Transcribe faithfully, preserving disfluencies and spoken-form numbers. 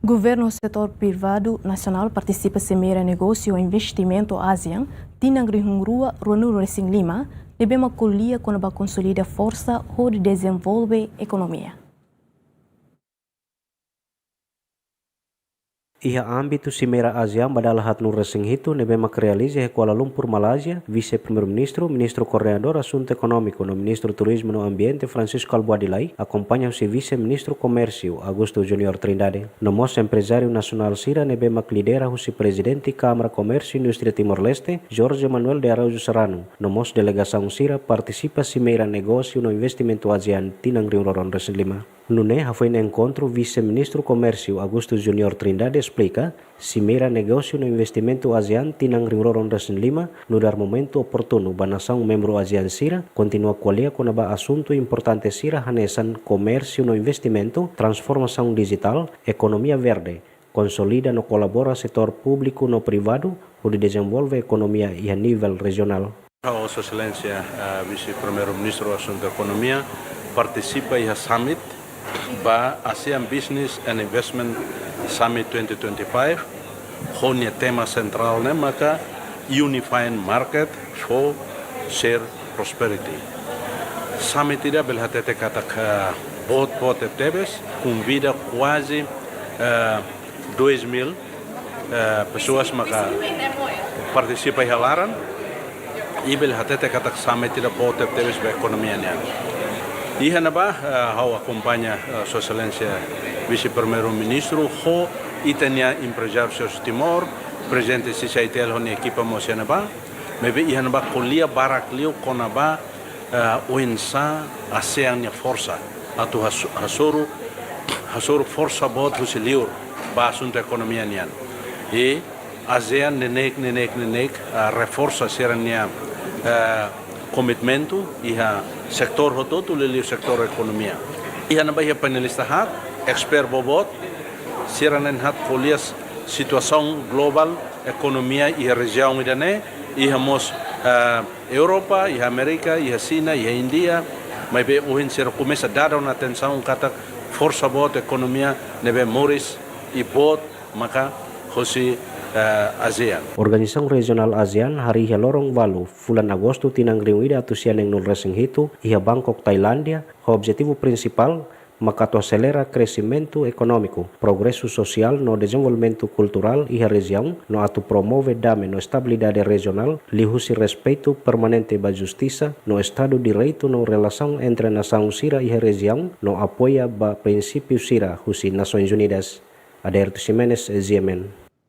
Governu ho setór privadu nasionál partisipa Simeira Negósiu Investimentu ASEAN tinan rihun rua ruanulu-resin-lima, ne'ebé mak ko'alia kona-ba konsolida forsa hodi dezenvolve ekonomia. Iha ámbitu Simeira ASEAN ba dala haatnulu-resin-hitu ne'ebé mak realiza iha Kuala Lumpur, Malázia, Vise-Primeiru-Ministru, Ministru Koordenadór Asuntu Ekonómiku no Ministru Turizmu no Ambiente, Francisco Albuady Lay, akompaña husi Vise-Ministru Komérsiu, Augusto Junior Trindade. No mós emprezáriu nasionál sira ne'ebé mak lidera husi Prezidente Kámara Komérsiu Indústria Timor-Leste, Jorge Manuel de Araújo Serrano, no mós delegasaun sira partisipa Simeira Negósiu no Investimentu ASEAN tinan rihun rua ruanulu-resin-lima. Nune'e hafoin enkontru, Vise-Ministru Komérsiu Augusto Junior Trindade esplika, Simeira Negósiu no Investimentu ASEAN tinan rihun rua ruanulu-resin-lima nu'udar momentu oportunu ba nasaun membru ASEAN sira kontinua ko'alia kona-ba asuntu importante sira hanesan komérsiu no investimentu, transformasaun dijitál, ekonomia verde, konsolida no kolabora setór públiku no privadu hodi dezenvolve ekonomia iha nivel rejionál. Ha'u Sua Exelénsia, eh, Vise-Primeiru-Ministru Asuntu Ekonomia, partisipa iha summit ba ASEAN Business and Investment Summit twenty twenty-five, ho nia tema sentrál ne'e maka Unifying Market for Shared Prosperity. Summit ida bele hatete katak, eh, boot, boot tebes, konvida kuaze, eh, dois mil, eh, pessoas maka partisipa iha laran, i bele hatete katak summit ida boot tebes ba ekonomia nian. Iha ne'ebá, eh, ha'u akompaña, eh, Sua Exelénsia Vise-Primeiru-Ministru ho ita-nia emprezáriu sira husi Timor, Prezidente CCI-T L ho nia ekipa mós iha ne'ebá, maibé iha ne'ebá ko'alia barak liu kona-ba, eh, oinsá ASEAN nia forsa atu has-, hasoru, hasoru forsa boot husi liur ba asuntu ekonomia nian. I ASEAN neineik, neineik, neineik, eh, reforsa sira-nia, eh, komitmentu iha setór hotu-hotu, liuliu setór ekonomia. Iha ne'ebá iha painelista haat, expert boboot, sira na'in haat ko'alia situasaun globál ekonomia iha rejiaun ida-ne'e, iha mós, eh, Europa, iha Amérika, iha Xina, iha Índia, maibé ohin sira komesa dada ona atensaun katak forsa boot ekonomia ne'ebé moris i boot maka hosi, eh, ASEAN. Organizasaun rejionál ASEAN harii iha loron ualu fulan Agostu tinan rihun ida atus sia neenulu-resin-hitu iha Bangkok, Tailándia, ho objetivu prinsipál maka atu aselera kresimentu ekonómiku, progresu sosiál no dezenvolvimentu kulturál iha rejiaun, no atu promove dame no estabilidade rejionál liuhusi respeitu permanente ba justisa no Estadu Direitu no relasaun entre nasaun sira iha rejiaun no apoia ba prinsípiu sira husi Nasoins Unidas. Aderto Ximenes, G M N.